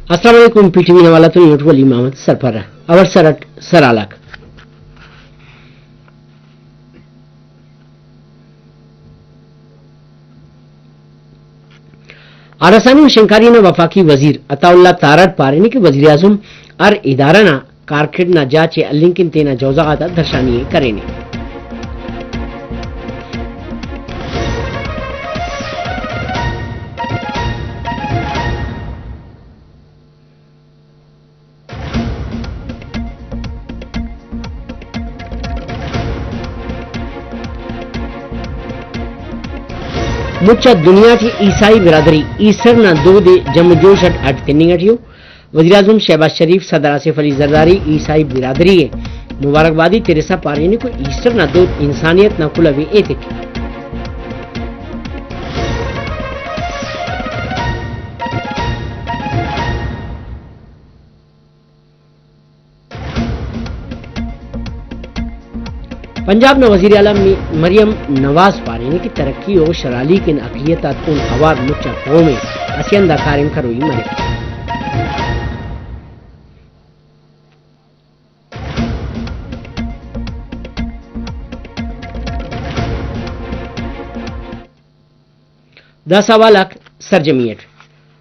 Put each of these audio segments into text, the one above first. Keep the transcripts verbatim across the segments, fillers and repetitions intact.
السلام علیکم، پی ٹی وی نا حوالہ تون یوٹیوب ولی محمد سرپرہ۔ اوڑ سر اٹ سرحال آک۔ آڑسانی و شنکاری نا وفاقی وزیر عطاء اللہ تارڑ پارینے کہ وزیراعظم ہر ادارہ نا کارکڑد نا جاچ ءِ ہلنگ کن تینا جوزہ غاتا درشانی ءِ کرینے۔ مچ آ دنیا ٹی عیسائی برادری ایسٹر نا دود ءِ جم و جوش اٹ اڈ تننگ اٹی ءُ۔ وزیراعظم شہباز شریف، صدر آصف علی زرداری عیسائی برادری ءِ مبارکبادی ترسا پارینے کہ ایسٹر نا دود انسانیت نا کلہو ءِ ایتک۔ پنجاب نا وزیر اعلیٰ می-، مریم نواز پارینے کہ ترقی و شرحالی کن اقلیت آتون اوار مچ آ قوم ءِ اسہ ہند آ کاریم کروئی مریک۔ داسہ حوال آک سرجمی اٹ۔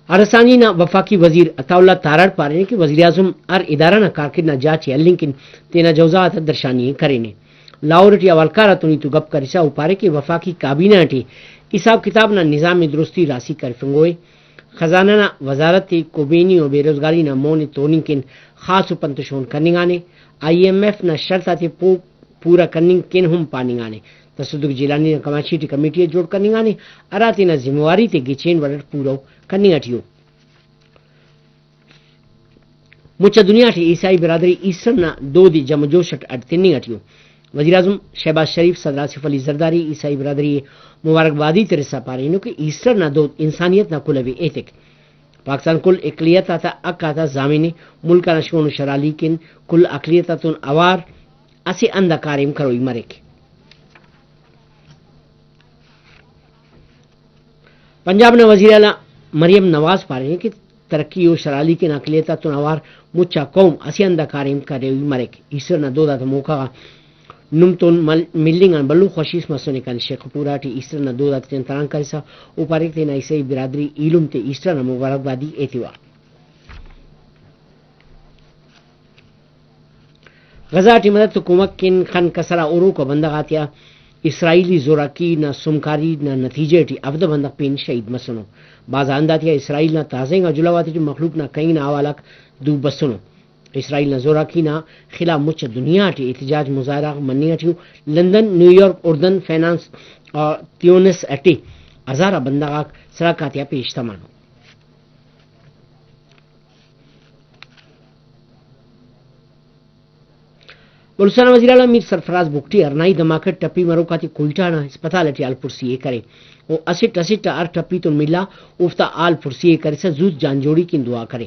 آڑسانی نا وفاقی وزیر عطاء اللہ تارڑ پارینے کہ وزیراعظم ہر ادارہ نا کارکڑد نا جاچ ءِ ہلنگ کن تینا جوزہ غاتا درشانی ءِ کرینے۔ لاہور اٹی حوالکار آتون ہیت و گپ کرسا او پارے کہ وفاقی کابینہ ٹی حساب کتاب نا نظام ءِ درستی راسی کرفنگوئے، خزانہ نا وزارت ءِ کبینی و بے روزگاری نا مون ءِ توننگ کن خاص و پنت و شون کننگانے، آئی ایم ایف نا شرط آتے پو-، پورا کننگ کن ہم پاننگانے۔ تصدق جیلانی نا کماشی ٹی کمیٹی ءِ جوڑ کننگانے، ہرا تینا زمواری تے گچین وڑ اٹ پورو کننگ اٹی ءُ۔ مچ آ دنیا ٹی عیسائی برادری ایسٹر نا دود ءِ جم و جوش اٹ اڈ تننگ اٹی ءُ۔ وزیراعظم شہباز شریف، صدر آصف علی زرداری عیسائی برادری ءِ مبارکبادی ترسا پارینو کہ ایسٹر نا دود انسانیت نا کلہو ءِ ایتک۔ پاکستان کل اقلیت آتا حق آتا ضامن ءِ، ملک انا شون و شرحالی کن کل اقلیت آتون اوار اسہ ہند آ کاریم کروئی مریک۔ پنجاب نا وزیر اعلیٰ مریم نواز پارینے کہ ترقی و شرحالی کن اقلیت آتون اوار مچ آ قوم اسہ ہند آ کاریم کروئی مریک۔ ایسٹر نا دود آتا موقع غا نم تون مل-، ملنگ آن بھلو خوشی اس مسنے۔ کل شیخ پورہ ٹی ایسٹر نا دود آتیان تران کرسا او پارے کہ تینا عیسائی برادری ایلم تے ایسٹر نا مبارکبادی ایتیوہ۔ غزہ ٹی مدد و کمک کن خن کسر آ ہروک آ بندغ آتیا اسرائیلی زوراکی نا سمکاری نا نتیجہ ٹی ہفدہ بندغ پین شہید مسنو۔ بھاز آ ہند آتیا اسرائیل نا تازہ انگا جلہو آتیٹی مخلوق نا کہنگ نا حوال آک دو بسنو۔ اسرائیل نا زوراکی نا خلاف مچ آ دنیا ٹی احتجاج مظاہرہ غاک مننگ اٹی ءُ۔ لندن، نیویارک، اردن، فرانس و تیونس اٹی ہزار آ بندغ آک سڑک آتیا پیش تمانو۔ بلوچستان نا وزیر اعلیٰ میر سرفراز بگٹی ہرنائی دھماکہ ٹی ٹپی مروک آتے کوئٹہ نا ہسپتال ٹی حال پرسی ءِ کرے و اسٹ اسٹ آ ہر ٹپی تون ملا اوفتا حال پرسی ءِ کرسا زوت جان جوڑی کن دعا کرے۔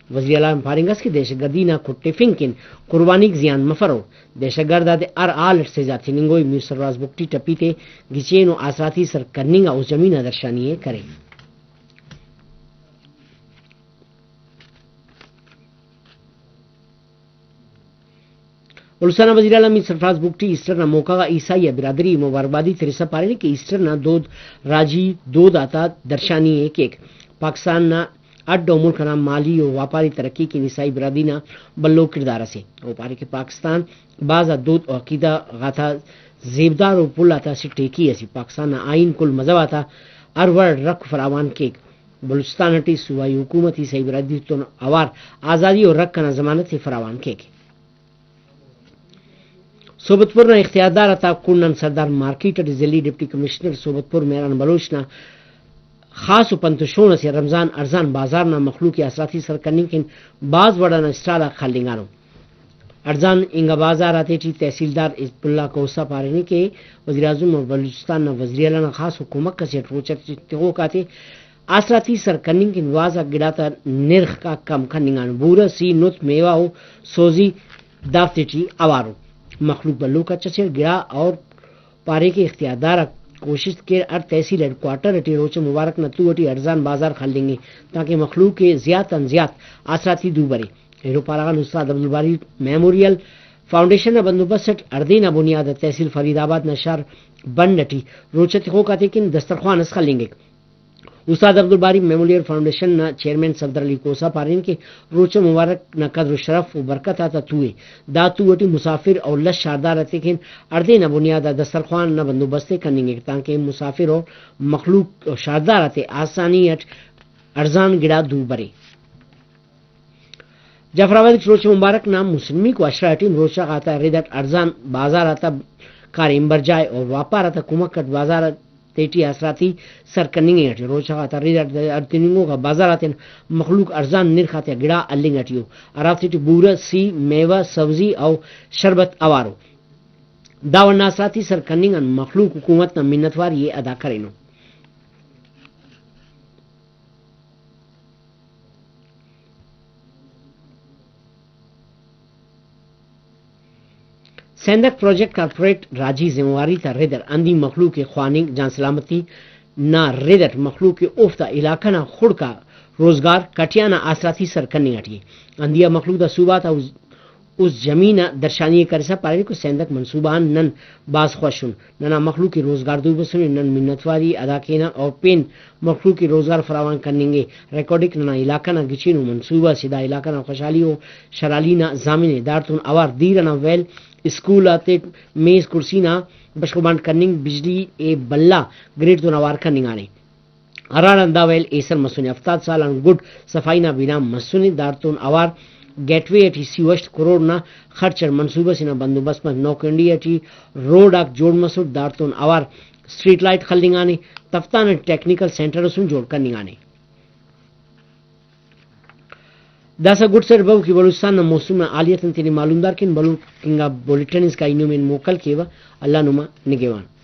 وزیر اعلیٰ پارینگ ئس کہ دہشت گردی نا کٹفنگ کن قربانیک زیان مفرو، دہشت گرد آتے ہر حال اٹ سزا تننگوئے۔ میر سرفراز بگٹی ٹپی تے گچین و آسراتی سر کننگ آ ہشمی نا درشانی ءِ کرے۔ بلوچستان نا وزیر اعلیٰ میر سرفراز بگٹی ایسٹر نا موقع غا عیسائی آ برادری ءِ مبارکبادی ترسا پارینے کہ ایسٹر نا دود راجی دود آتا درشانی ءِ کیک۔ پاکستان نا اڈ و ملک انا مالی و واپاری ترقی کن عیسائی برادری نا بھلو کڑدار اسے۔ او پارے کہ پاکستان بھاز آ دود و عقیدہ غاتا زیبدار و پھل آتا اسہ ٹیکی اسے۔ پاکستان نا آئین کل مذہب آتا ہر وڑ رکھ فراوان کیک۔ بلوچستان اٹی صوبائی حکومت عیسائی برادری تون اوار آزادی و رکھ انا ضمانت ءِ فراوان کیک۔ صحبت پور نا اختیاردار آتا کنڈ آن سردار مارکیٹ اٹی ضلعی ڈپٹی کمشنر صحبت پور مہران بلوچ نا خاص و پنت و شون اسے رمضان ارزان بازار نا مخلوق ءِ آسراتی سر کننگ کن بھاز وڑ انا اسٹال آک خلنگانو۔ ارزان انگا بازار آتیٹی تحصیلدار حزب اللہ کھوسہ پارینے کہ وزیراعظم و بلوچستان نا وزیراعلیٰ نا خاص و کمک اسے اٹ روچہ ٹی تخوک آتے آسراتی سر کننگ کن گوازہ گڑاتا نرخ آک کم کننگانو۔ بورہ، سی، نت، میوہ و سوزی دافتیٹی اوارو۔ مخلوق بھلو کچ اسیٹ گڑا اور پارے کہ اختیاردار آک کوشست کیر ہر تحصیل ہیڈ کوارٹر اٹی روچہ مبارک نا تُو اٹی ارزان بازار خلنگے، تانکہ مخلوق ءِ زیات آن زیات آسراتی دو برے۔ ایلو پارہ غان استاد عبدالباری میموریل فاؤنڈیشن نا بندوبست اٹ ہڑدے نا بنیاد آ تحصیل فرید آباد نا شار بنڈ اٹی روچہ تخوک آتے کن دسترخوان اس خلنگک۔ استاد عبدالباری میموریل فاؤنڈیشن نا چیئرمین صفدر علی کھوسہ پارین کہ روچہ مبارک نا قدر و شرف و برکت آتا تُو ءِ۔ دا تُو اٹی مسافر و لس شاردار آتے کن ہڑدے نا بنیاد آ دسترخوان نا بندوبست ءِ کننگک، تانکہ مسافر و مخلوق و شاردار آتے آسانی اٹ ارزان گڑا دو برے۔ جعفر آباد اٹ روچہ مبارک نا مسنمیکو عشرہ اٹی روچہ غاتا رد اٹ ارزان بازار آتا کاریم برجاء و واپار آتا کمک اٹ بازار تیٹی آسراتی سر کننگ اٹی۔ روچہ غاتا رد اٹ ہڑتننگوکا بازار آتیان مخلوق ارزان نرخ آتیا گڑا ہلنگ اٹی ءُ، ہرافتیٹی بورہ، سی، میوہ، سبزی و شربت اوارو۔ دا وڑنا آسراتی سر کننگ آن مخلوق حکومت نا منت واری ءِ ادا کرینو۔ سیندک پروجیکٹ کارپوریٹ راجی ذمہ واری تا رد اٹ ہندی مخلوق ءِ خواننگ، جان سلامتی نا رد اٹ مخلوق ءِ اوفتا علاقہ نا خڑک آ روزگار کٹیا نا آسراتی سر کننگ اٹی ءِ۔ ہندی آ مخلوق دا صوبہ تا اس، اس زمین آ درشانی ءِ کرسا پاریرکو سیندک منصوبہ آن نن بھاز خوش ان۔ ننا مخلوق ءِ روزگار دو بسنے، نن منت واری ادا کینہ اور پین مخلوق ءِ روزگار فراوان کننگ ءِ۔ ریکارڈک ننا علاقہ نا گچینو منصوبہ اسے، دا علاقہ نا خوشحالی و شرحالی نا ضامن ءِ۔ داڑتون اوار دیر ئنا ویل، اسکول آتے میز کرسی نا بشخ و بانٹ کننگ، بجلی ءِ بھلا گرڈ تون اوار کننگانے، ہراڑان دا ویل ایسر مسنے۔ ہفتاد سال آن گڈ صفائی نا بنا مسنے، داڑتون اوار گیٹ وے ٹی سی و ہشت کروڑ نا خڑچ اٹ منصوبہ سے نا بندوبست مس۔ نوکنڈی ٹی روڈ آک جوڑ مسٹ، داڑتون اوار اسٹریٹ لائٹ خلنگانے، تفتان اٹ ٹیکنیکل سینٹر اس ہم جوڑ کننگانے۔ داسہ گڈ سیٹ ببو کہ بلوچستان نا موسم نا حالیت آن تینے معلومدار کن بلوک انگا بلیٹن اسکا ای نمے آن موکل کیوہ۔ اللہ نما نگہوان۔